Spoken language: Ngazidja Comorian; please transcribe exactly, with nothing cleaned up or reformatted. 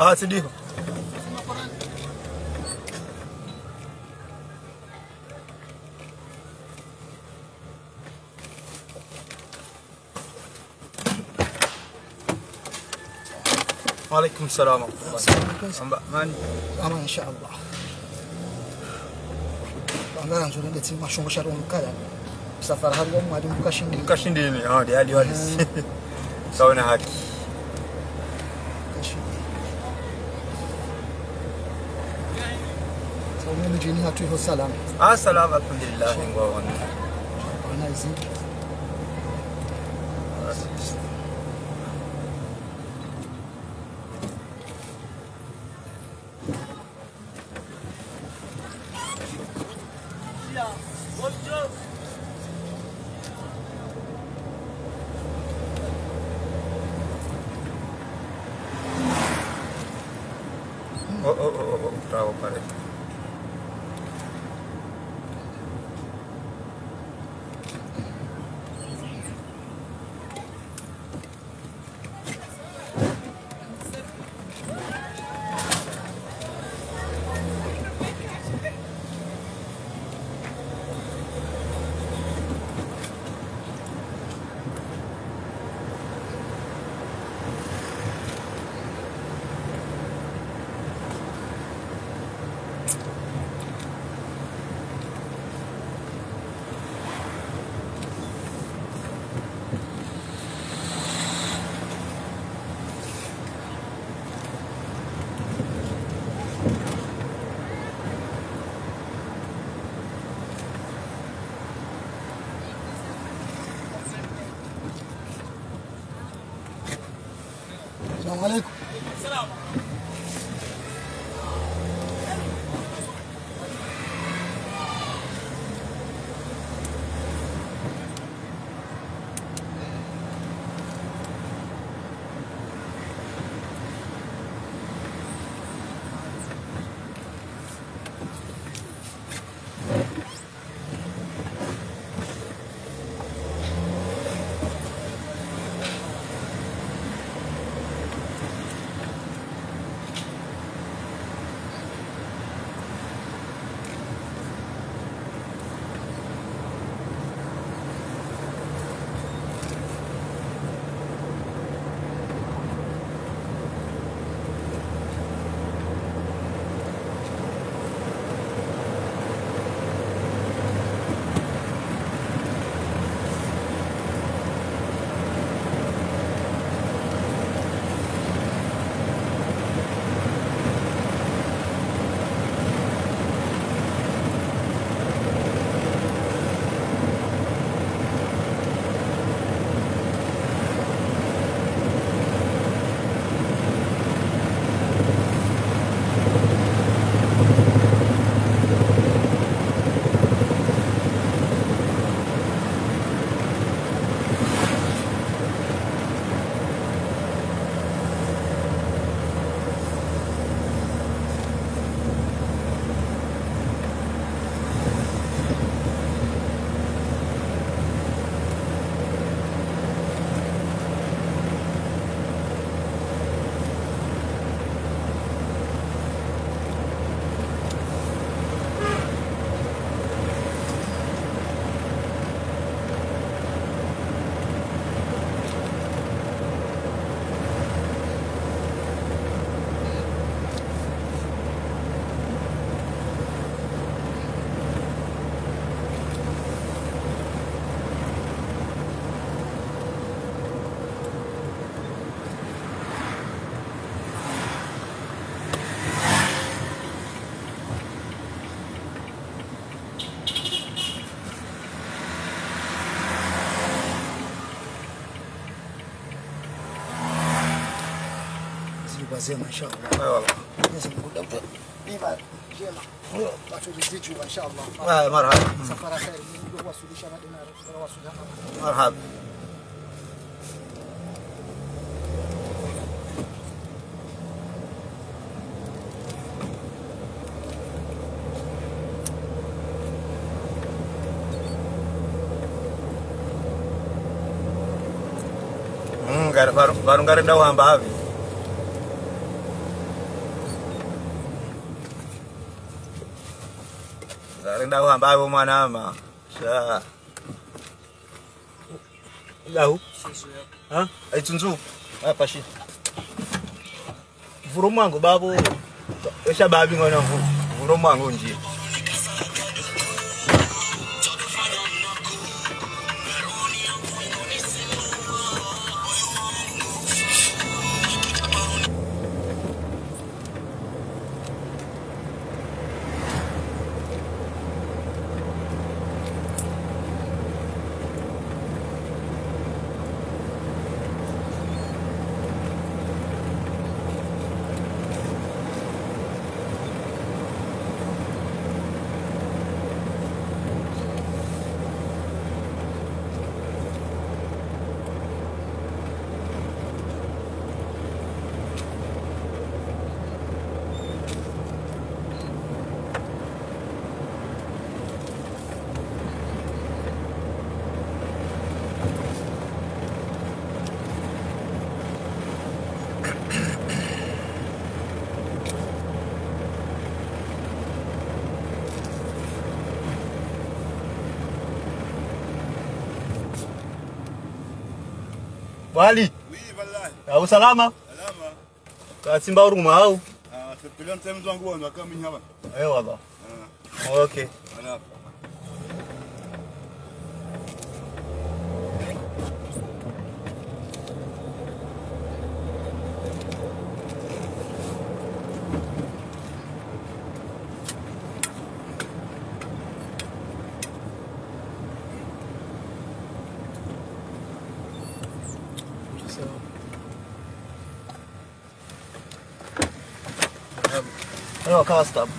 Ah, tsi ndihwa. Wa alaikum salam wa rahmatullah. Assalamu alaikum. Amba, mani? Ama, inshallah. Angara nzuri ndetsi mashongo sharo mkaya. Safari hari wa mwadi mkashindi. Mkashindi ni, ah, ndi hali wali. Eh. Sawa na haki. Mkashindi. Sawa, mdjini hatru iho salama. Ah, salama, alhamdulillah, ngwa wana. Ana izi. Oh, oh, oh, oh, oh, bravo, pare. Salam alaikum. Zilikuwa zema, inshallah. Ewa. Mwenyezi Mungu, ndio. Iba, njema. Watu riziki, inshallah. Ah, marhaba. Safari kheri, Mungu wasudisha madina, wasudisha. Marhaba. Mm, ngari, baru, baru ngari nda uhamba havi. Renda uhamba apvo mwanama. Sha. Lahu. Ha? Aitsunzu. Apa shi. Vuro mwango babo. Esha babi ngona vu-, vuro mwango ndji. Bo Ali. Oui, wallahi. Ya, usalama? Salama. Katsimba uruma au? Ah, c'est plus longtemps, nous avons vu, on a quand même, eh, voilà. Ah. Ok. Voilà. Ayo, kawa stop.